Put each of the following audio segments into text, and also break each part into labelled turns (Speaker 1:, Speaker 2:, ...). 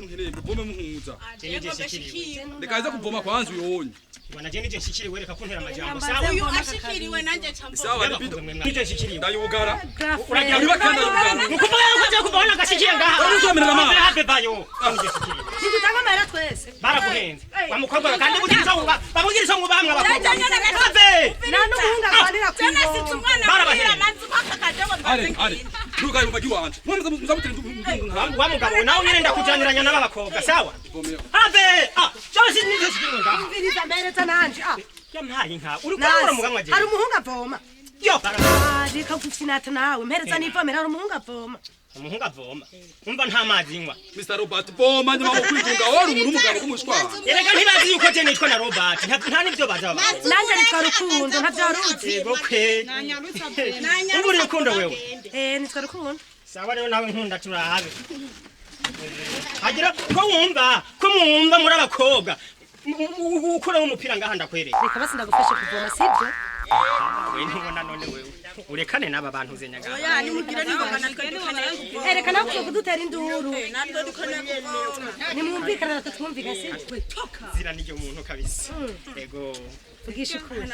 Speaker 1: Nkeneye muvome muhuza.
Speaker 2: Je nije nshikiriwe.
Speaker 1: Reka aze kuvoma kwanza uyonye.
Speaker 2: Bwana, je nije nshikiriwe, reka kuntera amajambo. Sawa.
Speaker 3: Uyu ashikiriwe nanjye cambo.
Speaker 1: Sawa, ni bido.
Speaker 2: Nije nshikiriwe.
Speaker 1: Ndayugara.
Speaker 2: Uragira
Speaker 1: Uriba kandi ndayugara.
Speaker 2: Nukuvuga yuko ngiye kuvoma ngashikiye ngaha.
Speaker 1: Uri uzamenera amazi.
Speaker 2: Have bayo. Nije nshikiriwe.
Speaker 4: Ntidutanga amahera twese.
Speaker 2: Baraguhenze. Wa mukobwa we, kandi bugira ico wuba. Babugira ico mwubamwe abakobwa. Have.
Speaker 4: Nta n'umuhungu arwanira ku
Speaker 3: Jana sitse
Speaker 4: ibombo.
Speaker 3: umwana
Speaker 2: Barabahenze.
Speaker 3: muhira manzi mpaka kajewe.
Speaker 1: Are are. Ntugaye umubagi wanje. Mwe muzamutera ndu.
Speaker 2: Wa mugabo we, nawe nyene ndakujaniranya n'aba bakobwa. Sawa. Have. Ah, je nije nshikiriwe ngaha.
Speaker 4: Umviriza, mpereza nanje, ah.
Speaker 2: Yampaye inka. Uri kurabura mugamwa je.
Speaker 4: Hari umuhungu avoma.
Speaker 2: Yo.
Speaker 4: Ah, reka gufinata nawe, mpereza nivomera, hari umuhungu avoma.
Speaker 2: Umuhungu avoma. Umva, nta mazi nywa.
Speaker 1: Mr. Robert, voma nyuma wo kwigunga wari umuntu umugabo w'umushwana.
Speaker 2: Erega ntibazi yuko je nitwa na Robert. Nta nivyo bazi aba bakobwa.
Speaker 4: Nanjye nitwa Rukundo, ntavyo waruzi?
Speaker 2: Yego kwe. Umva, uri Rukundo wewe?
Speaker 4: Eh, nitwa Rukundo.
Speaker 2: Sawa rero, nawe nkunda turabe. Hagira ko wumva, ko mwumva muri abakobwa. Ukuraho umupira ngaha ndakwereka.
Speaker 4: Reka basi ndagufashe kuvoma, sibyo?
Speaker 2: We ntubona none wewe. Urekane n'aba bantu zenya ngaha.
Speaker 3: Oya, nimugire ningoga, natwe dukeneye kuvoma.
Speaker 4: Ereka nawe kuza kudutera induru.
Speaker 3: Natwe dukeneye kuvoma.
Speaker 4: Nimwumvikana natwe twumvikana, sibyo?
Speaker 2: Zira niryo muntu kabisa. Ego.
Speaker 4: Vugisha ukuri.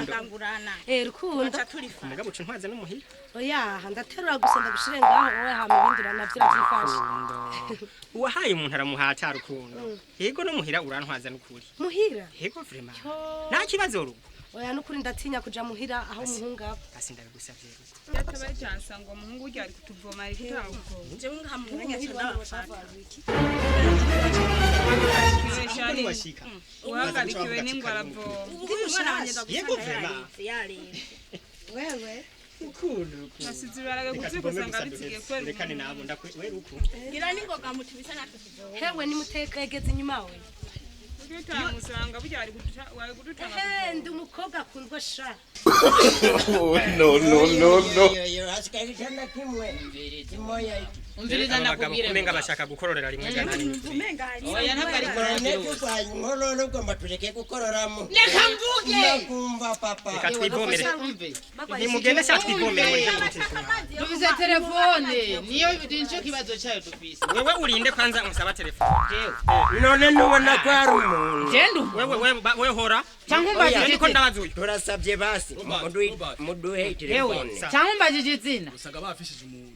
Speaker 3: Turangurana.
Speaker 4: Eh, Rukundo.
Speaker 2: Umugabo uca intwaze n'umuhira.
Speaker 4: Oya, ndaterura gusa ndagushire ngaho wowe, hama ibindi uranavyo uravyifashe.
Speaker 2: Uwahaye umuntu aramuhata, Rukundo. Yego, no muhira urantwaza n'ukuri.
Speaker 4: Muhira?
Speaker 2: Yego, vraiment. Nta kibazo rugo.
Speaker 4: Oya, nukuri ndatinya kuja muhira aho umuhungu aba.
Speaker 2: Basi ndabigusavye rugo.
Speaker 5: Yatabaye jansa ngo umuhungu urya ari kutuvoma, ari kutanguvoma.
Speaker 3: Jewe ngaha mu mwanya ndabafata.
Speaker 2: Washika.
Speaker 5: Uhagarikiwe n'ingwa aravoma.
Speaker 3: Umwana wanjye
Speaker 2: Yego, vraiment.
Speaker 3: yareba.
Speaker 4: Wewe.
Speaker 2: Rukundo, Rukundo.
Speaker 5: Nasize ibiharage
Speaker 2: Reka
Speaker 5: ku ziko
Speaker 2: tuvome
Speaker 5: usanga
Speaker 2: gusa
Speaker 5: bisigaye
Speaker 2: duheze.
Speaker 5: kubera
Speaker 2: Rekane nabo ndakwe we ruku.
Speaker 3: Ngira ningoga mutubisa natwe tuvoma.
Speaker 4: Hewe, nimutekegeze inyuma we.
Speaker 5: Burya utamusanga burya ari kudutanga.
Speaker 4: Ehe, ndi umukobwa akundwa sha.
Speaker 6: No, no, no, no.
Speaker 7: Hasigaye igitanda kimwe kimoya iki.
Speaker 8: Umviriza,
Speaker 2: Abagabo
Speaker 8: ndakubwire.
Speaker 2: kumenga bashaka gukororera rimwe gana rimwe.
Speaker 8: Oya, ntabwo ari
Speaker 7: None
Speaker 8: coronavirus.
Speaker 7: turwaye inkorora, ugomba tureke gukororamo.
Speaker 8: Reka mvuge.
Speaker 7: Ndakumva, papa.
Speaker 2: Reka twivomere.
Speaker 8: Umve.
Speaker 2: Nimugende sha, twivomere muri cyo.
Speaker 8: Dufise telefone niyo, nico kibazo cyayo dufise.
Speaker 2: Wewe urinde kwanza umusaba telefone.
Speaker 8: Jewe?
Speaker 7: None ntubona ko ari umuntu?
Speaker 8: Je ndu
Speaker 2: Wewe wewe wewe hora.
Speaker 8: Cyangwa umbajije
Speaker 2: Niko
Speaker 8: izina?
Speaker 2: ndabaza uyu.
Speaker 7: Turasabye basi muduhe
Speaker 8: Ewe,
Speaker 7: telefone.
Speaker 8: cyangwa umbajije izina?
Speaker 1: Usanga bafishije umuntu.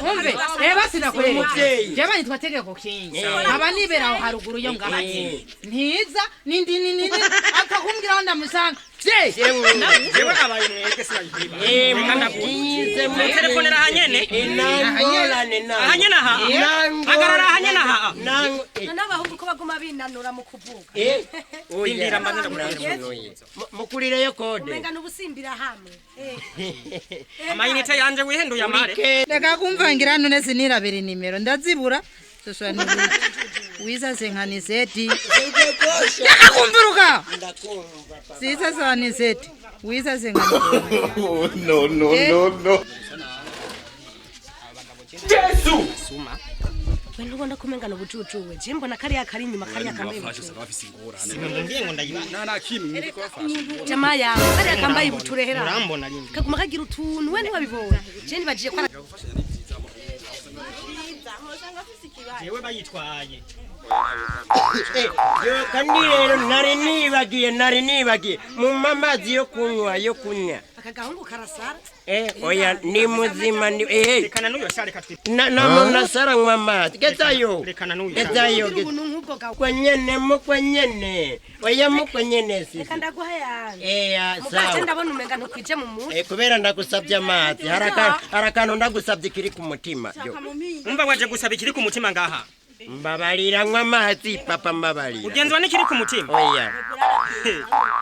Speaker 8: Umve, reba, sinakwereka.
Speaker 7: Umuvyeyi.
Speaker 8: Jewe nitwa Tegeko Kingi, nkaba nibera aho haruguru yo ngaha nyene. Ntiza nindi nini apfa kumbwira aho ndamusanga vye.
Speaker 2: Jewe abaye mwebwe sinayikwiba.
Speaker 7: Eh,
Speaker 2: Reka ndaguha.
Speaker 7: mugize.
Speaker 2: Telefonera ahanyene.
Speaker 7: Nangorane nawe.
Speaker 2: Ahanyene aha. Hagarara ahanyene aha.
Speaker 7: Nango.
Speaker 4: None abahungu ko baguma binanura mu kuvuga?
Speaker 2: Indira mbanze ndakubwira.
Speaker 7: Mukurireyo kode.
Speaker 4: Umenga n'ubusimbira hamwe. Eh.
Speaker 2: Amayinite yanje wihenduye amare.
Speaker 8: Reka kumvangira, none sinirabira inimero ndazibura. Soswani wisasenganiseti. Reka kumviruka.
Speaker 7: Ndakumva, papa.
Speaker 8: Sisasaniseti wisasenganiseti.
Speaker 6: No, no, no, no.
Speaker 2: Suma.
Speaker 4: We, ntubona ko umenga n'ubujuju? We, je mbona kariya kari inyuma, kariya kambaye
Speaker 1: Bafashe
Speaker 4: ibuture.
Speaker 1: usanga bafise ingorane.
Speaker 2: Simumbwiye ngo ndayiba.
Speaker 1: Nta na kimwe nzi ko bafashe.
Speaker 4: Jamaa yawe, kariya kambaye ibuture hera.
Speaker 2: Urambona rindi.
Speaker 4: Kaguma kagira utuntu, we ntiwabibonye? Je nibagiye ko
Speaker 2: Jewe bayitwaye.
Speaker 7: Yo, kandi rero nari nibagiye, nari nibagiye mumpa amazi yo kunywa, yo kunywa.
Speaker 4: Aka gahungu karasara.
Speaker 7: Eh, oya, ni muzima ni eh.
Speaker 2: Rekana n'uyo sha, reka twi.
Speaker 7: Na na munasara nywa amazi, gezayo.
Speaker 2: Rekana n'uyo.
Speaker 7: Gezayo.
Speaker 4: Ugira ubuntu nk'ubwo gawe.
Speaker 7: Kwenyene mukwenyene, oya, mukwenyene sisi.
Speaker 4: Reka ndaguha yanjye.
Speaker 7: Eh,
Speaker 4: mukaje.
Speaker 7: Sawa.
Speaker 4: Ndabona umenga ntukwije mu mutwe.
Speaker 7: Eh, kubera ndagusabye amazi, hari akantu ndagusabye kiri ku mutima yo.
Speaker 2: Umva, waje gusaba ikiri ku mutima ngaha.
Speaker 7: Mbabarira nywa amazi, papa, mbabarira.
Speaker 2: Ugenzwa n'ikiri ku mutima.
Speaker 7: Oya.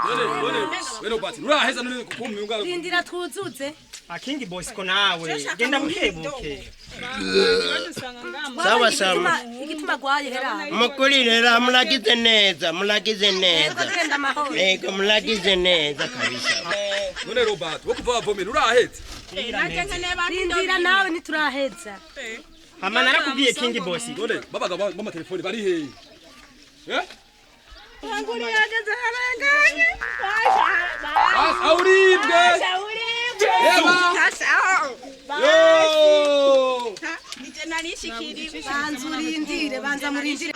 Speaker 1: None none we Robert, nuraheza none kukumyunga.
Speaker 4: Rindira twuzuze.
Speaker 2: Akingi Bosco, nawe genda buke buke.
Speaker 5: Badusanga ngaha.
Speaker 7: Sawa sawa.
Speaker 4: Igituma agwaye hera.
Speaker 7: Mukurire, muragize neza, muragize neza.
Speaker 4: Tugenda amahoro.
Speaker 7: Yego, muragize neza kabisa.
Speaker 1: None Robert, wo kuva wavomera uraheze?
Speaker 4: Rindira nawe, ntituraheza.
Speaker 2: Hama narakubwiye, King Boss.
Speaker 1: None babaga b'amatelefoni bari hehe? Eh? Basi auribwe. Eba. Yo!
Speaker 3: nari nshikiriwe.
Speaker 4: Banza urindire, banza murindire.